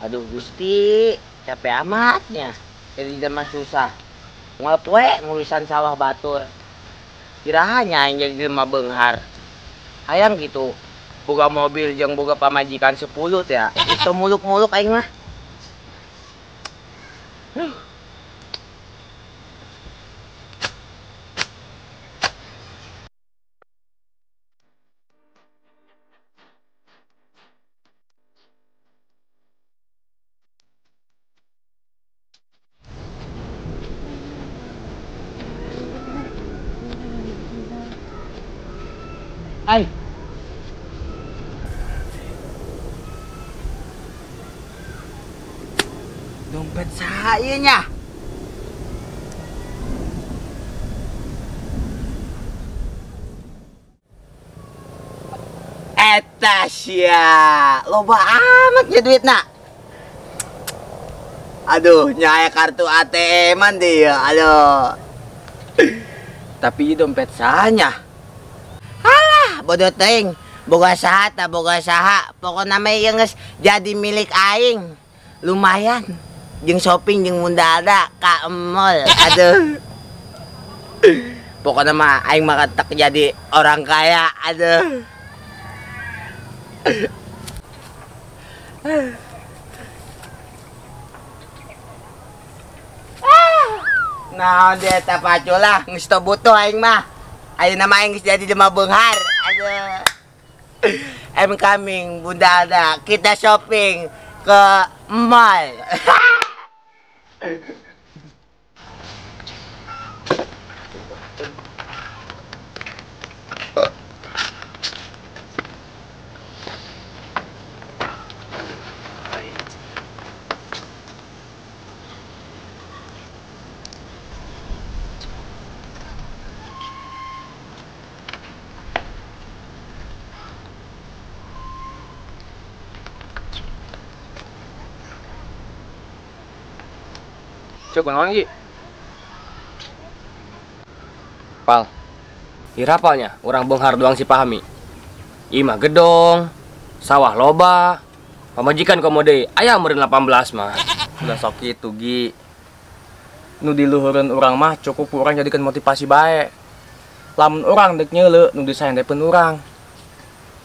Aduh Gusti, capek amatnya. Jadi mah susah. Moal poe ngurusan sawah batur. Kiranya aing jadi jelema beunghar. Hayang gitu. Boga mobil jeung boga pamajikan 10 teh ya. Itu muluk-muluk aing mah. Ay. Dompet saya nya. Eta sia, loba amat nya duitna. Aduh, nya aya kartu ATM-an dia. Aduh. Tapi dompet saya. Bodoh teuing, boga saha ta boga saha, pokona mah ieu geus jadi milik aing. Lumayan jeung shopping jeung mundada ka mall. Aduh. Pokona mah aing mah tak jadi orang kaya. Aduh. Nah, dia eta paculah geus teu butuh aing mah. Ayeuna mah aing geus jadi jelema beunghar. Aduh. I'm coming, Bunda Alda. Kita shopping ke mall. Cuk, naon Ki? Pal. Ira palnya urang beunghar doang si pahami. Imah gedong, sawah loba, pamajikan komo deui aya meureun 18 mah. Udah sok kitu Gi. Nu diluhureun urang mah cukup urang jadikeun motivasi bae. Lamun urang deuk nyeuleu nu disaendepeun urang.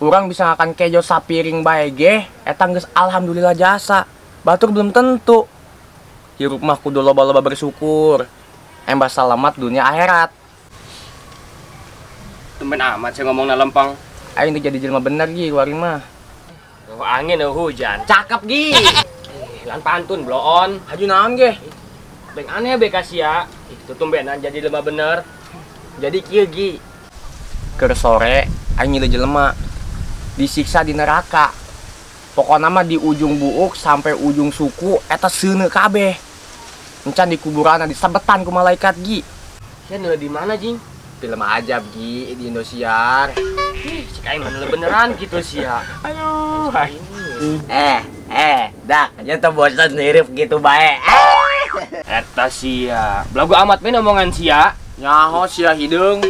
Urang bisa ngakan kejo sapiring bae ge, eta geus alhamdulillah jasa. Batur belum tentu. Hirup mah kudu loba-loba bersyukur. Embas salamat dunia akhirat. Tumben amat saya ngomongna lempeng. Aing teh jadi jelema bener Gi, kuari mah. Oh, angin oh hujan. Cakep Gi. Lan pantun bloon. Haju naon ge? Beng aneh be kasia. Itu tumbenan jadi jelema bener. Jadi kieu Gi. Keur sore aing nyilu jelema disiksa di neraka. Pokona mah di ujung buuk sampai ujung suku eta seuneu kabeh. Encan di kuburan disabetan ku malaikat Gi. Sia nilai di mana jing? Film ajab Gi di Indosiar. Ih, cik aing mah beneran gitu sia. Aduh. Dak, nya teu bosen hirup gitu bae. Eta sia. Belagu amat we omongan sia. Nyaho sia hideung.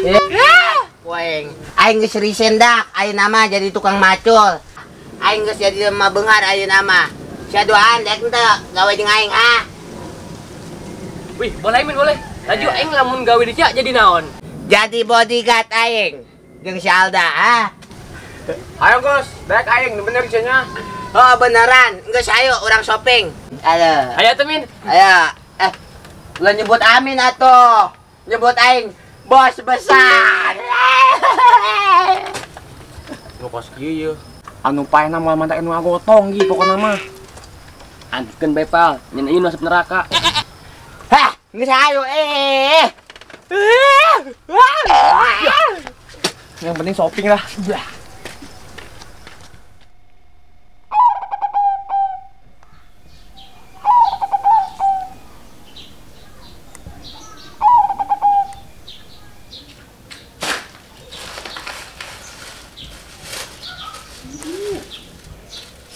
Poeng. Aing geus risen dak, ayeuna mah jadi tukang macul. Aing geus jadi jelema beunghar ayeuna mah. Sia duaan dek henteu gawe jeung aing ah. Wih, boleh min boleh. Laju aing lamun gawe di sia jadi naon? Jadi bodyguard aing jeung si Alda ah. Ayo Gus, dek aing bener sia. Oh beneran, geus ayo urang shopping. Ayo. Ayo tuh min. Ayo. Ulah nyebut amin atuh. Nyebut aing bos besar. Nu kos kieu ye. Anu paehna moal mantak anu ngagotong Gi pokona mah. Antikeun bae pal, nyen ieu asup neraka. Hah, geus ayo Yang penting shopping lah.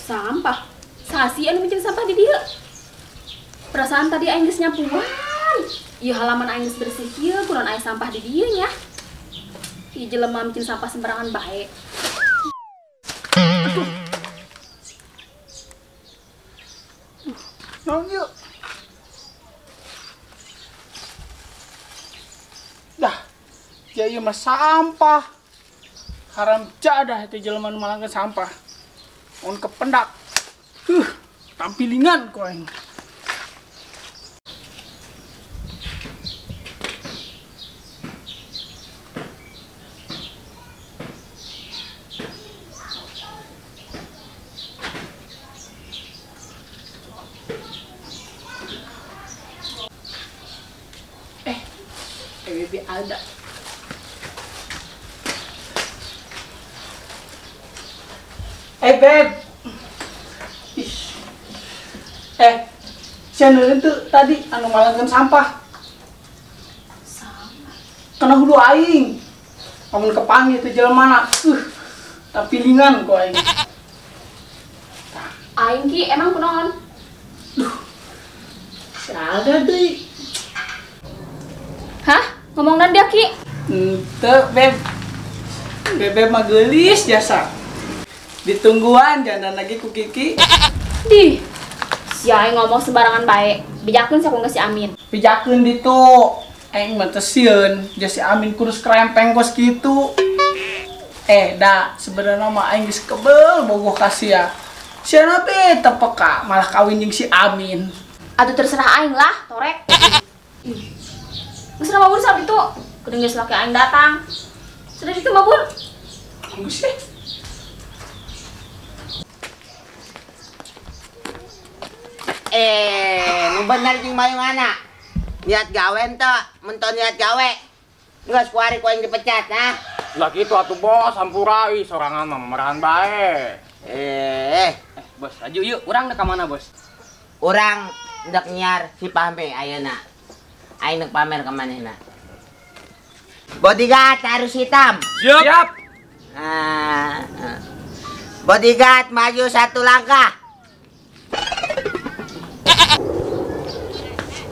Sampah. Sasi anu miceun sampah di dieu. Perasaan tadi aing geus nyapuan. Ieu halaman aing geus bersih kieu, kunaon aya sampah di dieu nya. Ieu jelema miceun sampah sembarangan bae. Aduh. Naon yuk? Dah, ya ieu mah sampah. Haram jadah itu jelema nu malangkeun sampah. Mun kependak. Tampilingan ku aing. Baby Alda. Beb. Ih. Sia tuh tadi anu malangkeun sampah. Sampah. Kena hulu aing. Amun kepanggih teh jelema na. Tampilingan ku aing. Aing ki emang kunaon? Duh. Si Alda deui. Hah? Ngomong naon dia ki? Henteu, Beb. Bebeb mah geulis jasa. Ditungguan jangan lagi ku Kiki. Dih. Si aing ngomong sembarangan bae. Bijakeun sia ku si Amin. Pijakeun ditu. Aing mah teu sieun, ja si Amin kurus krempeng kos kitu. Da sebenarnya mah aing geus kebel bogoh ka sia. Sia be teu peka malah kawin jeung si Amin. Atuh terserah aing lah, torek. Ih. Geus mabur sampe itu. Kudu geus laki aing datang. Sudah itu mabur. Geus sih. Nu bener jeung mayungana. Niat gawe ente, menton niat gawe. Geus kuari ku aing dipecat, nah. Lah kitu atuh bos, hampura ih sorangan mah merahan bae. Bos, aju yuk, urang dek ka mana, Bos? Urang dek nyiar si Pahmi ayeuna. Aing dek pamer ka manehna. Bodyguard harus hitam. Siap. Bodyguard maju satu langkah.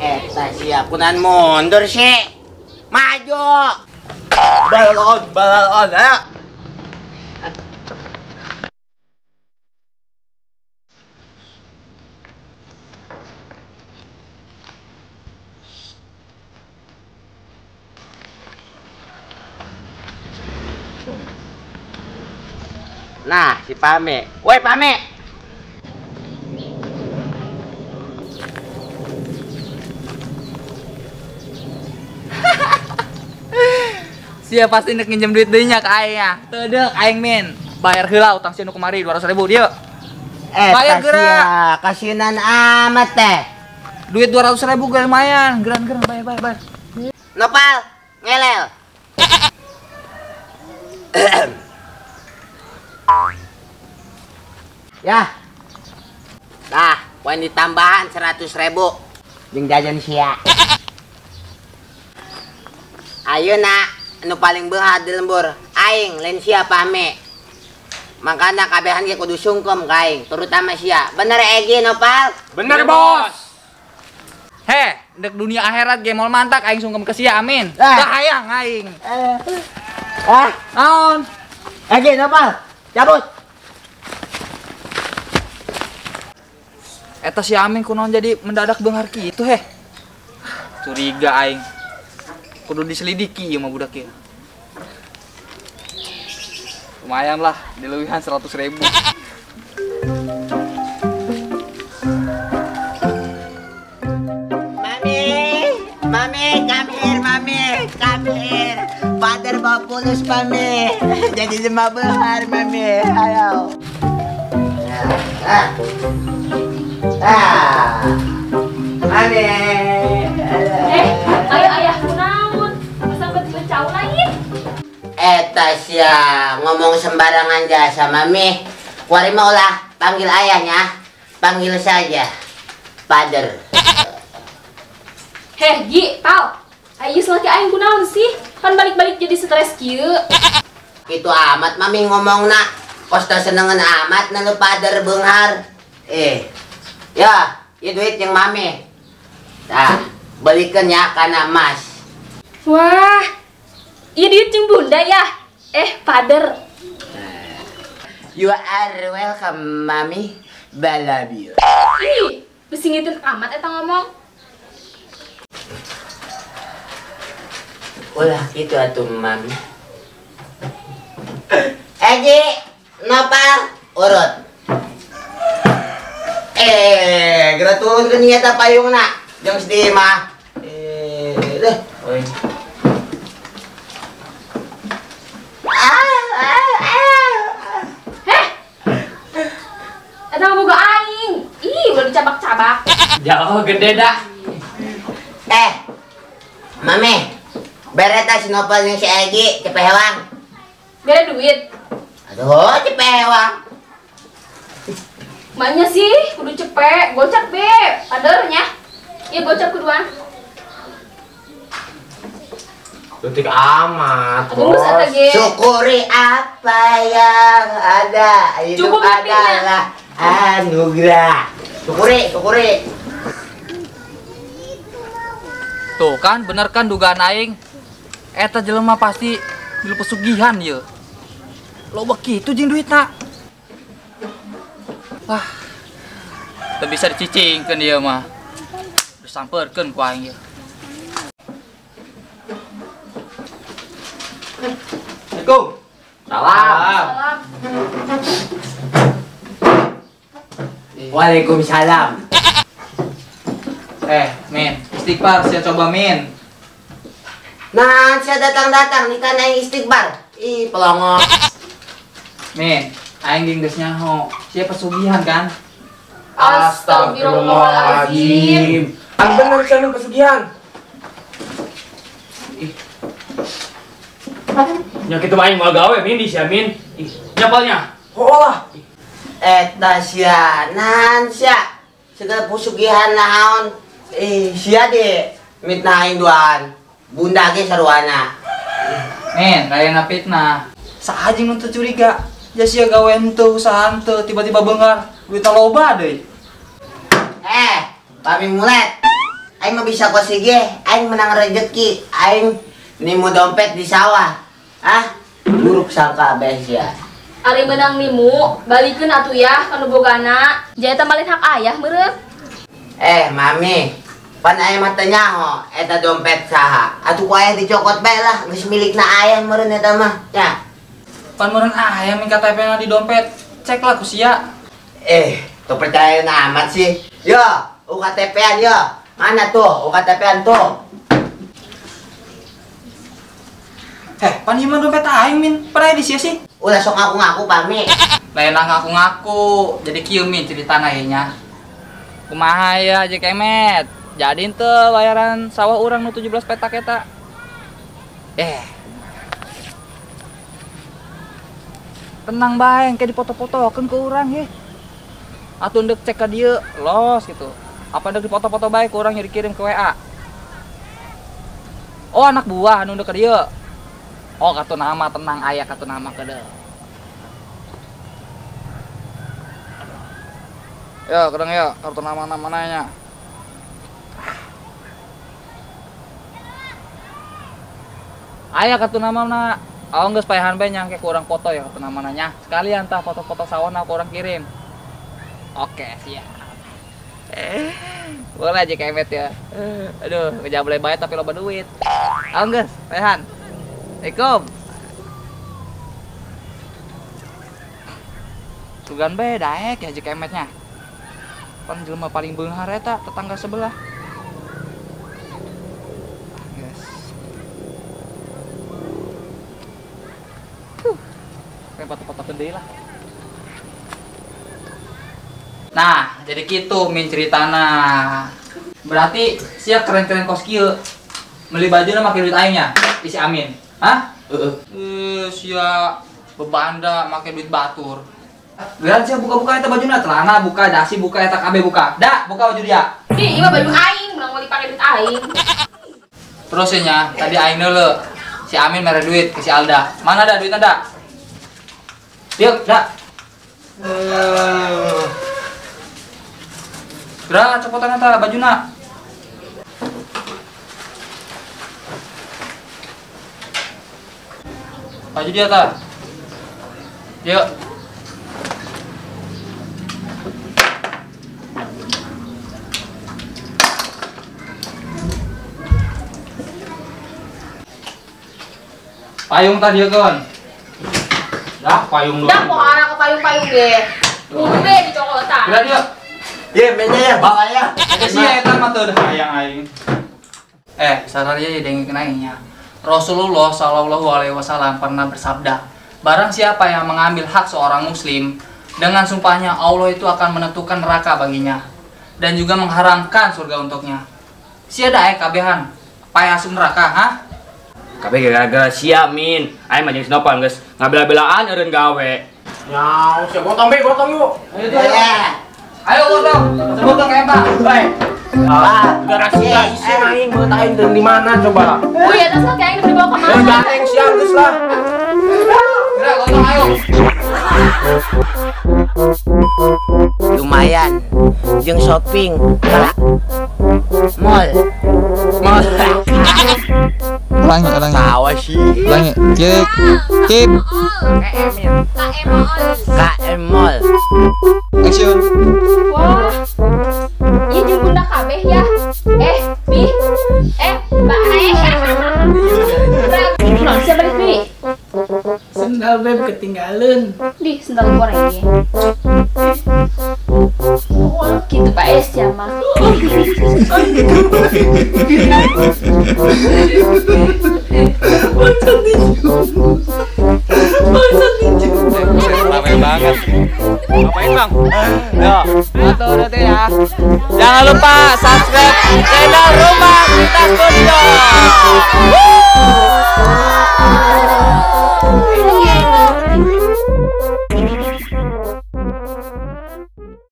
Eta siap kunan mundur sih. Maju. Balon, ayo. Nah, si Pame. Woi, Pame. Sia pasti nek nginjem duit deui nya ka aing nya. Teu deuk aing min. Bayar heula utang sia nu kemari 200.000 dieu. Bayar geura. Kasieunan amat teh. Duit 200.000 ge lumayan. Geran-geran bayar. Nopal, ngelel. Ya. Nah, poin ditambahan 100.000 jeung jajan sia. Ayeuna nu paling beunghar di lembur aing lain sia Pahmi. Mangkana kabehan ge kudu sungkem ka aing, terutama sia. Bener Egi Nopal? Bener, Bos. Heh, dek dunia akhirat ge moal mantak aing sungkem ke sia, amin. Bahayang aing. Naon? Egi Nopal, cabut. Eta si Amin kunaon jadi mendadak beunghar kitu heh. Curiga aing. Kudu diselidiki ieu mah budak ieu. Lumayan lah, dileuwihan 100.000. Mami, mami, come here, mami, come here. Father bawa pulus, mami. Jadi lima behar, mami. Ayo. Mami. Ayah kunaon? Sampai dicau lagi. Eta sia ngomong sembarangan jasa mami. Kuari mau lah panggil ayahnya, panggil saja Father. Heh, Gi, pal. Ayo selaki aing kunaon sih? Kan balik-balik jadi stres kieu. Itu amat mami ngomong nak. Kosta senengan amat na lu Father beunghar. Ya, ya duit yang mami. Nah, belikan ya karena emas. Wah, iya duit jeung bunda ya. Father. You are welcome, mami. I love you. Ih, Besingitin amat eta ngomong. Ulah gitu atuh Mami. Egi, Nopal, urut. Geura turunkeun ieu eta payungna. Jeung sedih mah. Deh. Oi. Heh. Eta mah boga aing. Ih, udah dicabak-cabak. Jauh gede dah. Mami. Bere ta si Nopal jeung si Egi cepeh hewang. Bere duit. Aduh, cepeh hewang. Maknya sih kudu cepet, gocap be, padernya. Iya gocap kuduan. Detik amat, bos. Syukuri apa yang ada. Hidup cukup adalah anugerah. Syukuri, syukuri. Tuh kan, bener kan dugaan aing. Eta jelema pasti milu pesugihan ye. Loba kitu jeung duitna. Wah, teu bisa dicicingkeun ieu mah. Disampeurkeun ku aing ieu. Assalamualaikum. Salam. Salam. Waalaikumsalam. Min, istighfar saya coba Min. Nah, saya datang-datang nih kan aing istighfar. Ih, pelongok. Min, aing geus nyaho. Sia pesugihan kan? Astagfirullahaladzim. Ang bener sia nu pesugihan. Ih. Nya kitu mah aing moal gawe Min di sia Min. Ih, nyapalnya. Hooh lah. Eta sia, nahan sia. Segala pesugihan naon. Sia de mitnah aing duaan. Bunda ge saruana. Min, rayana fitnah. Saha jeung nu teu curiga? Ya sia gawe henteu, usaha henteu, tiba-tiba beungar, duitna loba deui. Pami mulet. Aing mah bisa kos ge, aing menang rezeki, aing nimu dompet di sawah. Ah, buruk sangka abeh sia. Ari menang nimu, balikeun atuh ya ka nu bogana. Ja eta malin hak ayah meureun. Mami. Pan ayah mah teu nyaho eta dompet saha. Atuh ku ayah dicokot bae lah, geus milikna ayah meureun eta mah. Ya. Pan meureun ayah min KTP-na di dompet. Cek lah ku sia. Teu percaya amat sih. Yo, UKTP-an yo. Mana tuh UKTP-an tuh? Pan ieu mah dompet aing min. Pan aya di sia sih. Ulah sok ngaku-ngaku pami. Lain ngaku-ngaku. Jadi kieu min ceritana ye nya. Kumaha ya jeung kemet? Jadi henteu bayaran sawah urang nu 17 petak eta. Tenang bae engke dipoto-potokeun ke urang ye. Atuh ndek cek ka dieu los gitu. Apa ndek dipoto-foto bae ku urang dikirim ke WA. Oh, anak buah anu ndek ka dieu. Oh, kartu nama tenang aya kartu nama kedeung. Ya, kedeung ya kartu nama-namanya. Aya kartu nama na. Oh, geus payahan bae nyangke ku urang foto ya kartu nama nya. Sekalian tah foto-foto sawahna ku urang kirim. Oke, siap. Boleh aja kemet ya. Aduh, ngejable bae tapi loba duit. Oh, geus, payahan. Assalamualaikum. Sugan bae daek ya kemetnya. Pan jelema paling beunghar eta tetangga sebelah. Yes. Foto-foto gede lah. Nah, jadi gitu min ceritana. Berarti sia keren-keren kos kieu. Beli baju na make duit aingnya, isi Amin. Hah? Heeh. Sia bebanda make duit batur. Geura sia buka-buka eta bajuna, celana buka, dasi buka, eta kabeh buka. Da, buka baju dia. Ih, ieu mah baju aing, menang meuli pake duit aing. Terus nya, tadi aing neuleuh. Si Amin mere duit ke si Alda. Mana da duitna da? Yuk, da. Geura copotan eta bajuna. Baju dia ta. Yuk. Payung tadi kan. Dah payung doang. Dah pohara ke payung-payung ge. Kudu be dicokotan. Geura dia. Ye, meja ya, bawa ya. Sia eta mah teu hayang aing. Sararia dengkeun aing nya. Rasulullah Shallallahu Alaihi Wasallam pernah bersabda, barang siapa yang mengambil hak seorang muslim, dengan sumpahnya Allah itu akan menentukan neraka baginya dan juga mengharamkan surga untuknya. Sia daek kabehan, payah asup neraka, ha? Kabeh gara-gara sia Min. Aing mah jeung si Nopal geus ngabela-belaan eureun gawe. Nyau, sia gotong be, gotong yuk. Ayo, ayo gotong. Sebutkeun ka eta. Baik. Ah, sia isi aing beut aing teu di mana coba. Oh iya, terus kayak aing dibawa ke mana? Ganteng siang geus lah. Gerak gotong ayo. Lumayan jeung shopping ka mall. Mall. Ulangi, ulangi. Tawa sih. Ulangi. Cek. Cek. KM Mall. Action. Wah. Ieu jeung bunda kabeh ya. Bi. Mbak Aisyah. Siapa balik, Bi? Sendal beb ketinggalan. Di sendal goreng ini. Gitu Pak Es ya mah. Rame banget. Ngapain bang? Yo, atau udah ya. Jangan lupa subscribe channel Rumah Cerita Studio.